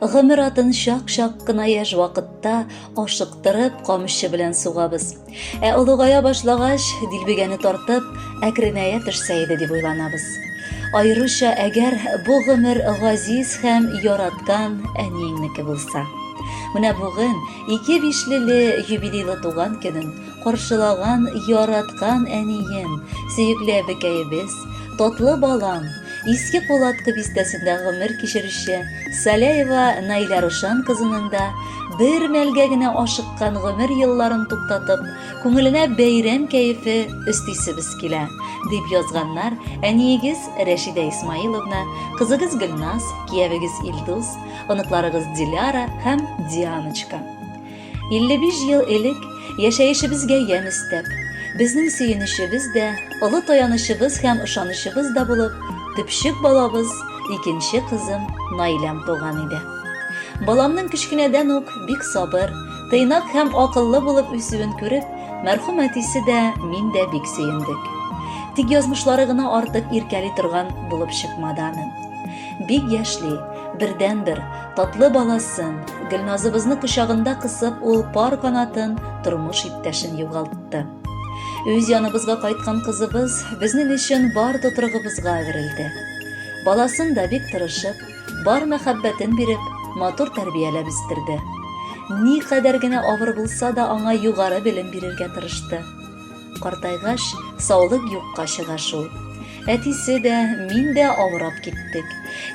Гомер атын чак-чак кына яшь вакытта ашыктырып камчы белән сугабыз. Ә олыгая башлагач, дилбегәне тартып, әкренәя төшсә иде дип уйланабыз. Аеруча әгәр бу гомер газиз һәм яраткан әниеңнеке булса. Менә бүген ике бишлеле юбилейлы туган көнен каршылаган яраткан әнием, сөекле әбекәебез, татлы балам, Иске Кулаткы бистәсендә гомер кичерүче Саляева Наилә Рушан кызының да бер мәлгә генә ашыккан гомер елларын туктатып, күңеленә бәйрәм кәефе өстисебез килә, дип язганнар әниегез Рәшидә Исмаиловна, кызыгыз Гөлназ, киявегез Илдус, оныкларыгыз Диляра һәм Дианочка. 55 ел элек яшәешебезгә ямь өстәп, безнең сөенечебез дә, олы таянычыбыз һәм ышанычыбыз да булып, төпчек балабыз, икенче кызым Наиләм туган иде. Баламның кечкенәдән үк бик сабыр, тыйнак һәм акыллы булып үсүен күреп, мәрхүм әтисе дә, мин дә бик сөендек. Тик язмышлары гына артык иркәли торган булып чыкмады аның. Бик яшьли, бердәнбер, татлы баласын, Гөлназыбызны кочагында кысып, ул пар канатын, тормыш иптәшен югалтты. Үз яныбызга кайткан кызыбыз безнең өчен бар тотрыгыбызга әверелде. Баласын да бик тырышып, бар мәхәббәтен биреп, матур тәрбияләп үстерде. Никадәр генә авыр булса да, аңа югары белем бирергә тырышты. Картайгач, саулык юкка чыга шул. Әтисе дә, мин дә авырап киттек.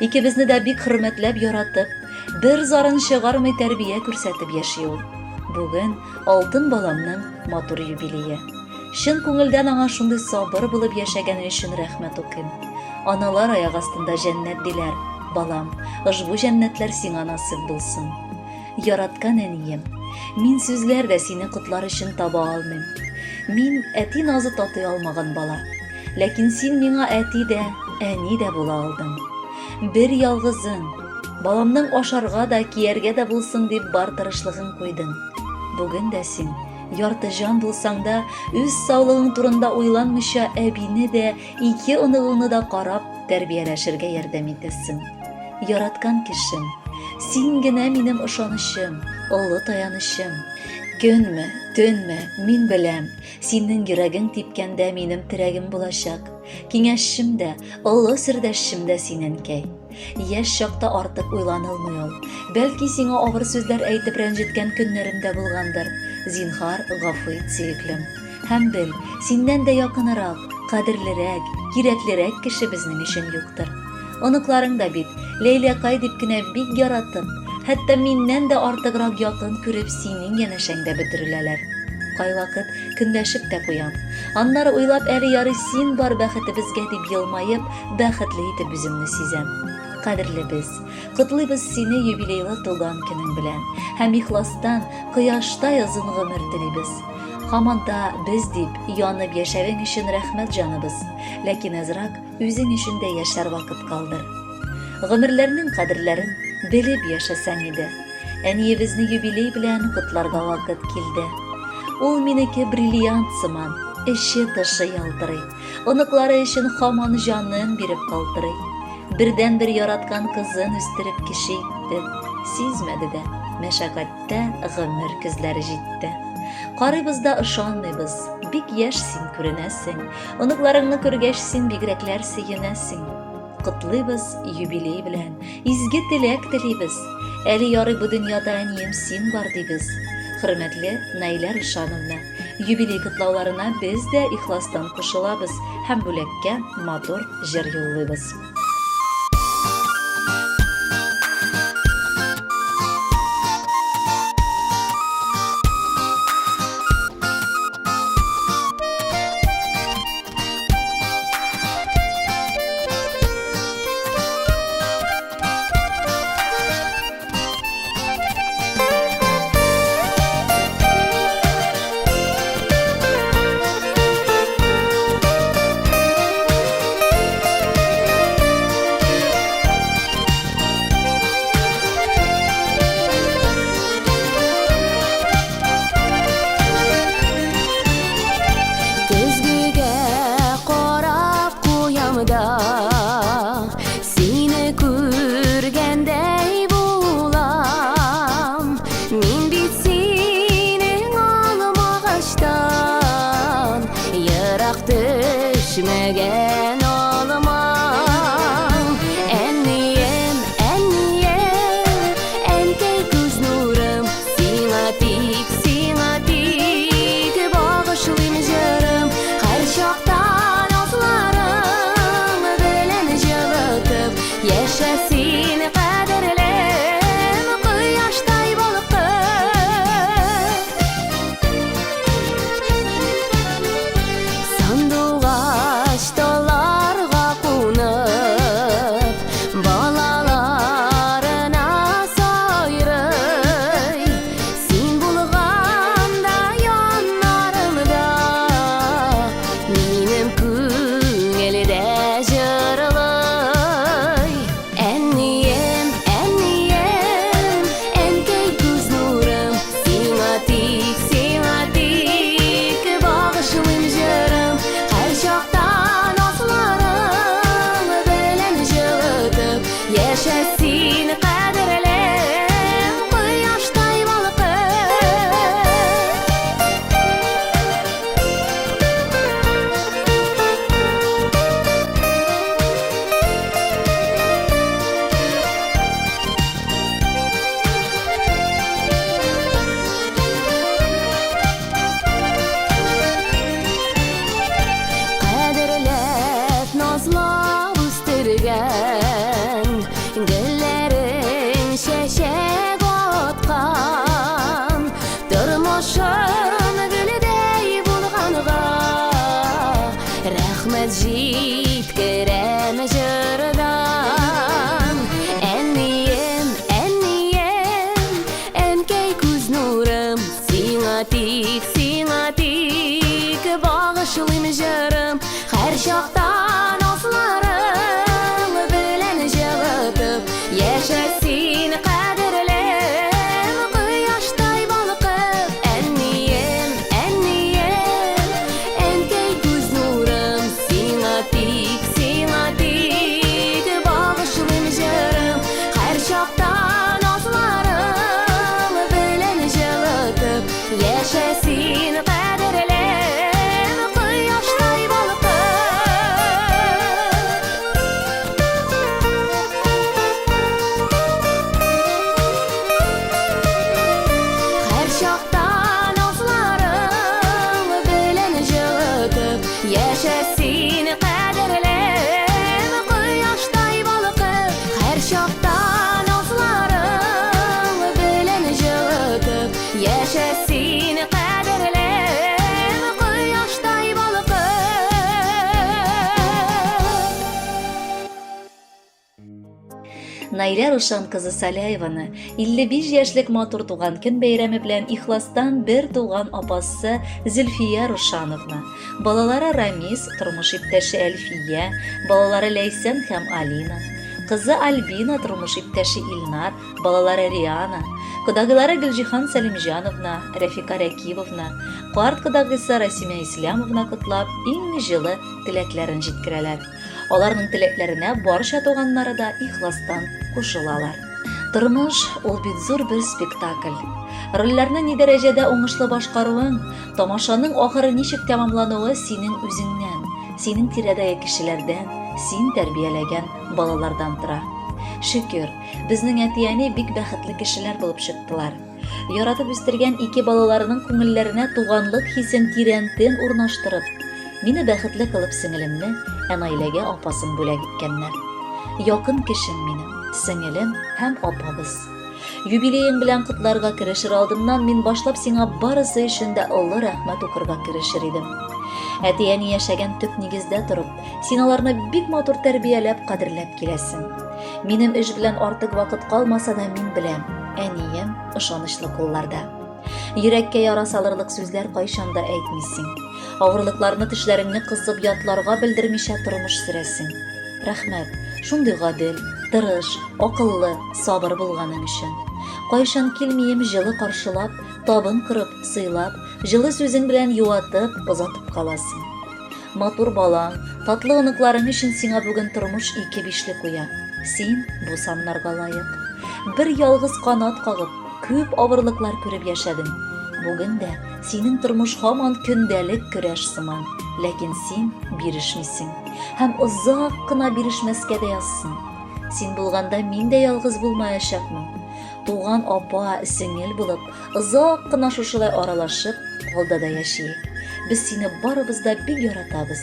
Икебезне дә бик хөрмәтләп яратып, бер зарын чыгармый тәрбия күрсәтеп яши ул. Бүген алтын баламның матур юбилее. Чын күңелдән аңа шундый сабыр булып яшәгәне өчен рәхмәт укыйм. Аналар аяк астында җәннәт диләр, балам, ошбу җәннәтләр сиңа насыйп булсын. Яраткан әнием, мин сүзләр дә сине котлар өчен таба алмыйм. Мин әти назы татый алмаган бала. Ләкин син миңа әти дә, әни дә була алдың. Бер ялгызың, баламның ашарга да, кияргә дә булсын дип бар тырышлыгың куйдың. Бүген дә син, ярты җан булсаң да, үз саулыгың турында уйланмыйча әбине дә, ике оныгыңны да карап, тәрбияләшергә ярдәм итәсең. Яраткан кешем, син генә минем ышанычым, олы таянычым. Көнме, төнме, мин беләм, синең йөрәгең типкәндә минем терәгем булачак. Киңәшчем дә, олы сердәшчем дә син, әнкәй. Яшь чакта артык уйланылмый ул. Бәлки сиңа авыр сүзләр әйтеп рәнҗеткән көннәрем дә булгандыр. Зинһар, гафу ит, сөеклем. Һәм бел, синнән дә якынырак, кадерлерәк, кирәклерәк кеше безнең өчен юктыр. Оныкларың да бит, Ләйләкай дип кенә бик яратып, хәтта миннән дә артыграк якын күреп синең янәшәңдә бөтереләләр. Кайвакыт көнләшеп тә куям. Аннары уйлап, әле ярый син бар бәхетебезгә дип елмаеп, бәхетле итеп үземне сизәм. Кадерлебез, котлыйбыз сине юбилейлы туган көнең белән һәм ихластан кояштай озын гомер телибез. Һаман да без дип янып яшәвең өчен рәхмәт, җаныбыз. Ләкин әзрак үзең өчен дә яшәр вакыт калдыр. Гомерләрнең кадерләрен белеп яшәсәң иде. Әниебезне юбилей белән котларга вакыт килде. Ул минеке бриллиант сыман, эче-тышы ялтырый. Оныклары өчен һаман җанын биреп калтырый. Бердәнбер яраткан кызын үстереп кеше итте. Сизмәде дә, мәшәкатьтә гомер көзләре җитте. Карыйбыз да ышанмыйбыз, бик яшь син күренәсең. Оныкларыңны күргәч, син бигрәкләр сөенәсең. Котлыйбыз юбилей белән, изге теләк телибез. Әле ярый бу дөньяда әнием син бар дибез. Хөрмәтле Наилә Рушановна, юбилей котлауларына без дә ихластан кушылабыз һәм бүләккә матур җыр юллыйбыз. Яшә син, кадерлем, кояштай балкып, әнием, әнием, әнкәй күз нурым, сиңа тик, сиңа тик багышлыйм җырым, һәр чакта назларың белән җылытып, яшә син, кадерлем, кояштай балкып. Һәр чакта назларың белән җылытып, яшә син, кадерлем, кояштай балкып. Һәр чакта назларың белән җылытып, яшә син, кадерлем, кояштай балкып. Наилә Рушан кызы Саляеваны 55 яшьлек матур туган көн бәйрәме белән ихластан бер туган апасы Зөлфия Рушановна, балалары Рамис, тормыш иптәше Әлфия, балалары Ләйсән һәм Алина, кызы Альбина, тормыш иптәше Илнар, балалары Риана, кодагыйлары Гөлҗиһан Сәлимҗановна, Рәфика Рәкибовна, карт кодагыйсы Расимә Ислямовна котлап, иң җылы теләкләрен җиткерәләр. Аларның теләкләренә барча туганнары да ихластан кушылалар. Тормыш ул бит зур бер спектакль. Рольләрне ни дәрәҗәдә уңышлы башкаруың, тамашаның ахыры ничек тәмамлануы синең үзеңнән, синең тирәдәге кешеләрдән, син тәрбияләгән балалардан тора. Шөкер, безнең әти-әни бик бәхетле кешеләр булып чыктылар. Яратып үстергән ике балаларының күңелләренә туганлык хисен тирәнтен урнаштырып, мине бәхетле кылып сеңелемне, ә Наиләгә апасын бүләк иткәннәр. Якын кешем минем, сеңелем һәм апабыз. Юбилеең белән котларга керешер алдыннан мин башлап сиңа барысы өчен дә олы рәхмәт укырга керешер идем. Әти-әни яшәгән төп нигездә торып, син аларны бик матур тәрбияләп, кадерләп киләсең. Минем эш белән артык вакыт калмаса да мин беләм, әнием ышанычлы кулларда. Йөрәккә яра салырлык сүзләр кайчан да әйтмисең. Авырлыкларны тешләреңне кысып ятларга белдермичә тормыш сөрәсең. Рәхмәт, шундый гадел, тырыш, акыллы, сабыр булганың өчен. Кайчан килмием җылы каршылап, табын корып, сыйлап, җылы сүзең белән юатып, озатып каласың. Матур балаң, татлы оныкларың өчен сиңа бүген тормыш ике бишле куя. Син бу саннарга лаек. Бер ялгыз канат кагып, күп авырлыклар күреп яшәдең. Бүген дә синең тормыш һаман көндәлек көрәш сыман, ләкин син бирешмисең. Һәм озак кына бирешмәскә дә язсын. Син булганда мин дә ялгыз булмаячакмын. Туган апа, сеңел булып, озак кына шушылай аралашып, алда да яшиек. Без сине барыбыз да бик яратабыз.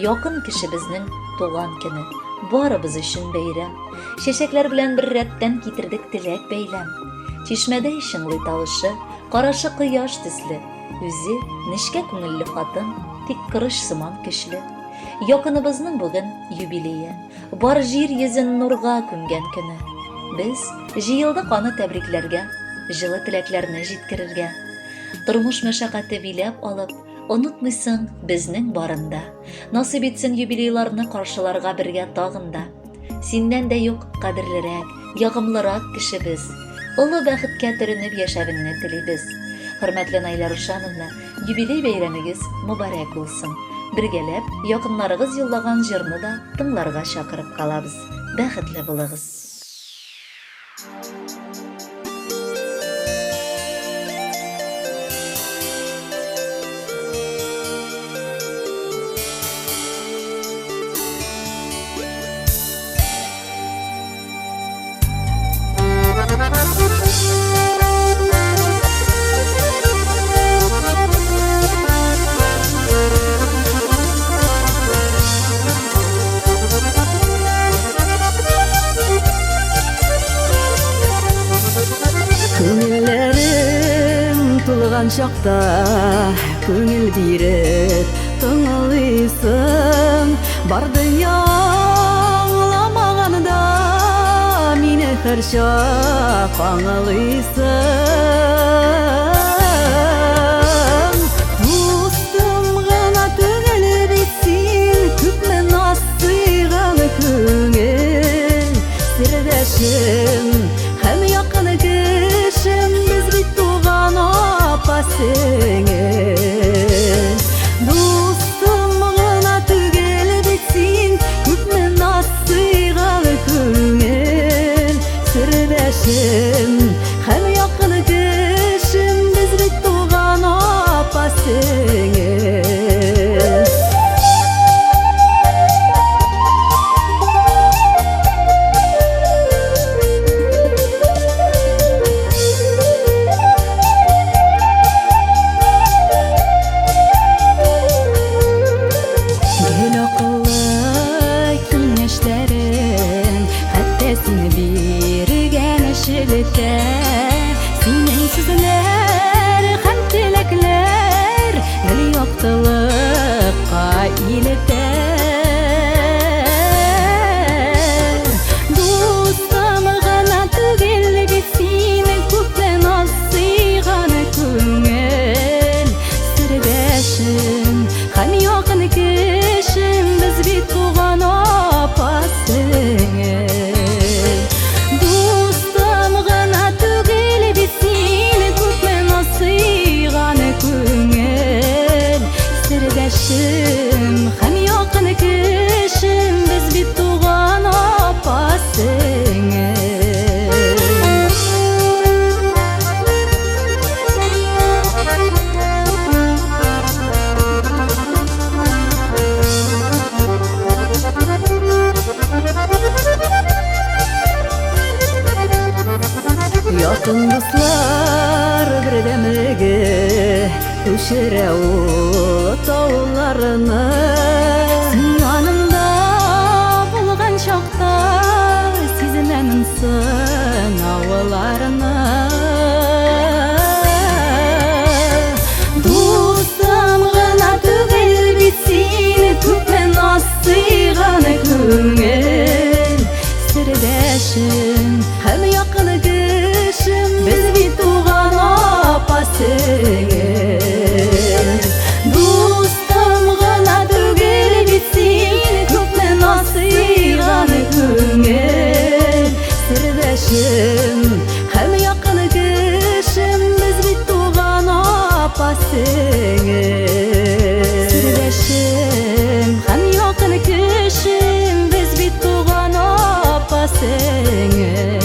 Якын кешебезнең туган көне, барыбыз өчен бәйрәм. Чәчәкләр белән бер рәттән китердек теләк бәйләм. Чишмәдәй чыңлый тавышы, карашы кояш төсле. Үзе нечкә күңелле хатын, тик корыч сыман көчле. Якыныбызның бүген юбилее. Бар җир йөзен нурга күмгән көне. Без җыелдык аны тәбрикләргә, җылы теләкләрне җиткерергә. Тормыш мәшәкате биләп алып, онытмыйсың безнең барын да. Насыйп итсен юбилейларны каршыларга бергә тагын да. Синнән дә юк кадерлерәк, ягымлырак кешебез. Олы бәхеткә төренеп яшәвеңне телибез. Хөрмәтле Наилә Рушановна, Юбилей бәйрәмегез мөбарәк булсын! Бергәләп, якыннарыгыз юллаган җырны да тыңларга чакырып калабыз. Бәхетле булыгыз! Күңелләрем тулган чакта күңел биреп тыңлыйсың бар дөнья аңламаганда мине һәрчак аңлыйсың. Дустым гына түгел бит син, күпме наз сыйган күңел сердәш. Сердәшем һәм якын кешем, без бит туган апа сеңел. Дустым гына түгел бит син, күпме наз сыйган күңел. Сердәшем һәм якын кешем, без бит туган апа сеңел. Гел акыллы киңәшләрең, хәтта син биргән шелтә. Синең сүзләр һәм теләкләр гел яктылыкка илтә. Дустым гына түгел бит син, күпме наз сыйган күңел. Сердәшем һәм якын кешем, без бит туган апа сеңел. Дустым гына түгел бит син, күпме наз сыйган күңел. Сердәшем һәм якын кешем, без бит туган апа сеңел. Якын дуслар бердәмлеге күчерә ул тауларны. Син янымда булган чакта сизенәмен сынауларны. Дустым гына түгел бит син, күпме наз сыйган күңел. Сердәшем һәм якын кешем, без бит туган апа сеңел. Дустым гына түгел бит син, күпме наз сыйган күңел. Сердәшем һәм якын кешем, без бит туган апа сеңел. Сердәшем һәм якын кешем, без бит туган апа сеңел.